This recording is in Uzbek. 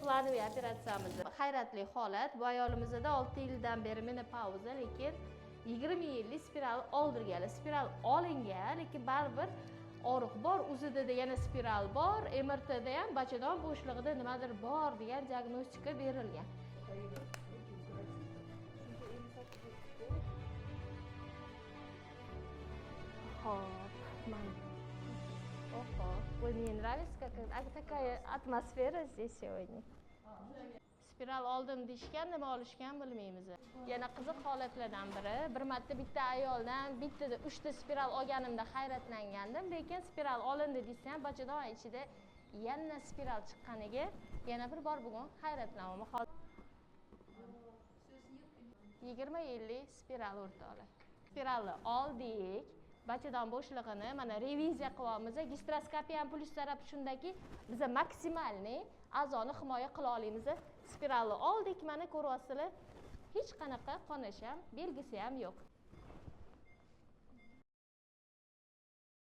Плановый operatsiyamiz. Hayratli holat. Bu ayolimizda 6 yildan beri menopauza, lekin 20 yillik spiral oldirganlar. Spiral olingan, lekin baribir og'riq bor. Uzida yana spiral bor, MRTda ham bachadon bo'shlig'ida nimadir bor degan diagnostika berilgan. Xo'p, mana. Ого, ой, мне нравится, как такая атмосфера здесь сегодня. Spiral oldim deyishgan, nima olishgan bilmaymiz. Yana qiziq holatlardan biri, bir marta bitta ayoldan bittada 3 ta spiral olganimda hayratlangandim, lekin spiral olindi desa ham bachadon ichida yana spiral chiqqaniga yana bir bor bugun hayratlanyapman. Hozir 20 yillik spiral, o'rtoqlar. Spiralni oldik. Bachadon bo'shlig'ini mana reviziya qilyapmiz. Gisteroskopiya ham plyus tarafi shundaki, biza максимальный a'zoni himoya qila olamiz. Spiralni oldik, mana ko'ryapsizlar, hech qanaqa qonash ham, belgisi ham yo'q.